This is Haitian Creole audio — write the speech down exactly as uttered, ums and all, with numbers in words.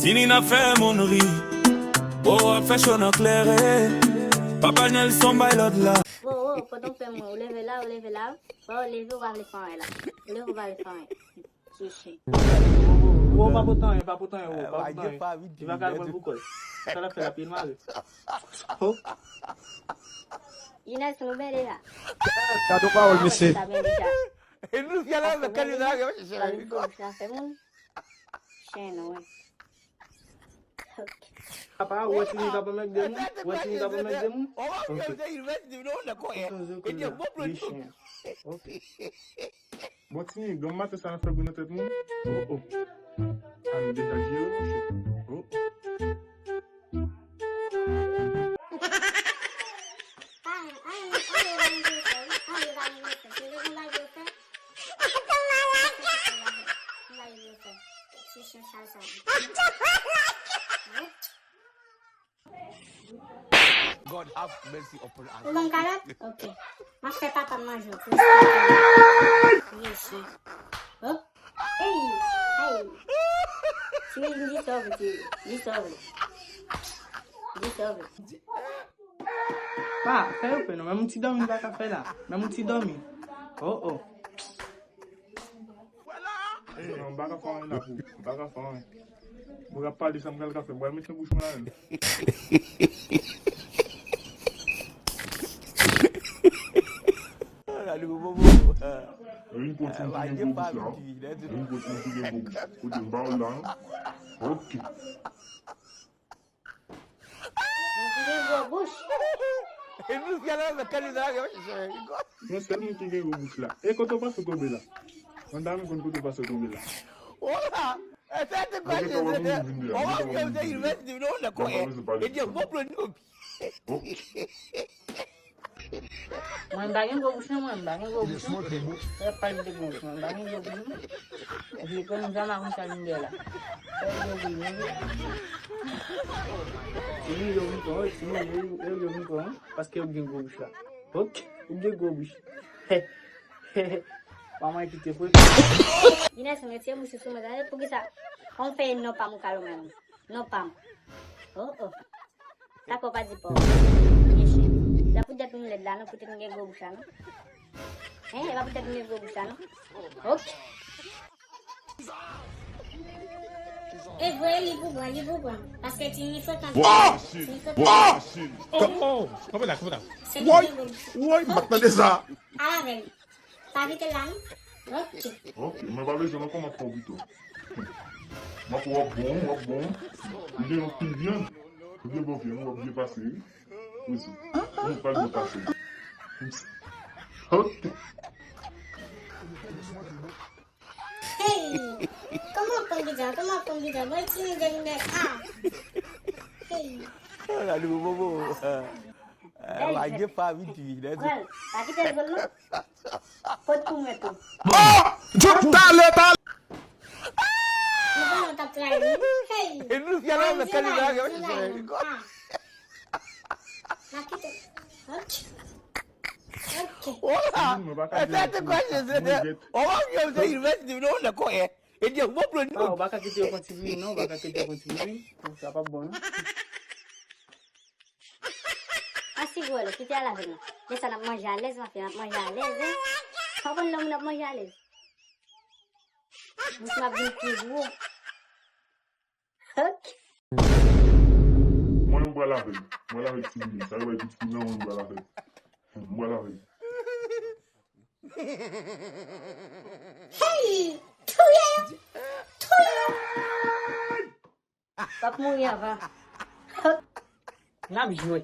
Tini n ap fè moun ri. Wo, w ap fè cho nan klere. Papa Nelson bay lòd la. Wo, wo, pandan w fè mwen, ou leve la, ou leve la. Wo, leve, ou pa vle fè anyen la. Ou leve, ou pa vle fè anyen. Chichi. Wo, pa pote anyen, pa pote anyen, wo, pa pote anyen. Li pa ka al pran l pou kò l. Sa l ap fè la, pye l mare. Ho. Inès, nou byen deja. Gade yon pawòl, mesye. Sa byen deja. E nou fè la, men kè li la, yo, chèchè la, fè moun. Chen, wi. Papa, ou wè Tini t ap anmède moun? Ou wè Tini t ap anmède moun? Ok. Li chen. Ok. Bon, Tini, granm maten sa nan fè bri nan tèt moun. Oh, oh. A nou deja jere, monchè. Oh. God have mercy upon us. Ou ban m kalòt? Ok. M ap fè papa m manje w. Vye chen. Hop. Hey. Hey. Ti Willy, di sa w vle, Ti Willy. Di sa w vle. Di sa w vle. Pa, fè yo pè non. Menm yon ti dòmi li pa ka fè la. Menm yon ti dòmi. Oh, oh. Non, m pa ka fè anyen la pou ou. M pa ka fè anyen. Mwen ap pale sa m pral ka fè. M pral met nan bouch mwen la menm. Gade bobo. Vin kote m ki gen gwo bouch la. Vin kote m ki gen gwo bouch. Kote m pa w la non. Ok. Moun ki gen gwo bouch. E nou fè la, men kè li la, yo, chèchè. Non, sèl moun ki gen gwo bouch la. E kote w pase w tonbe la? Mwen ta renmen konn kote w pase w tonbe la. Ola! E sa te kwa se se te. O wa ke se ilvèsite, non, nan kò. E di gwo plo nou. Mwen m pa gen gwo bouch non, mwen m pa gen gwo bouch non. Frè pa m te gwo bouch, mwen m pa gen gwo bouch non. Epi konn zama konn sa vin dèyè la. Fè gwo bouch non. Ti Milo vin pran, wi, Ti Milo, Milo vin pran, wi, paske ou gen gwo bouch la. Ok, ou gen gwo bouch. Manman kite fwe. Inès, mete bouch sou mwen, gade poukisa. Kòm fè non pa m ou kalo menm. Non pa m. Oh, oh. Sa fè w pa di pa w. Vye chen. Se pa poutèt m lèd la non, poutèt m gen gwo bouch la non. Hein, se pa poutèt m gen gwo bouch la non. Ok. E vre, li pou pran, li pou pran. Paske Tini frekan. Tini frekan. Oh, oh, kanpe la, kanpe la. Se li ki gen gwo bouch. Woy, woy, m pa t tande sa. Al avè l. Pa kite l la non. Ok. Ok, men pa bezwen non, kòman pou w pito. M ap w ap bon, w ap bon. Ou gen yon pil vyann. Ou gen bon vyann, w ap byen pase, wi. Wi, si. Ou pa byen pase. Ok. Hey! Kòman w ap pran gita? Kòman w ap pran gita? Boy, Tini de vin dèyè. Ah! Hey! Gade bobo. Lage pa vit vit. Pran l. Pa kite l pran l non. Kot pou mwen tou. Oh! Jòf talè, talè. Nou konnen w t ap trayi m. Hey! E nou fè la, men kè li la, yo, chèchè. Ah. M ap kite. Ok. Ok. Ola! E sa te kwa se se te. O wa ke se ilvèsite, non, nan kò. E di gwo plo nou. Ah, ou pa ka kite yo kontinye non, ou pa ka kite yo kontinye. Sa p ap bon non. Asi gwo lè, kite al avè nou. Lè sa n ap manje alèz, mafya, n ap manje alèz, hein. Ou konn lè moun ap manje alèz. Bouch mwen ap vin pi gwo. Ok. Mwen, m pral avè l. Mwen pral avè l, ti bebe. Sa yo bay pou ti bebe, mwen, m pral avè l. M pral avè l. Hey! Touye yo! Touye yo! W ap mouri anvan. N ap jwe.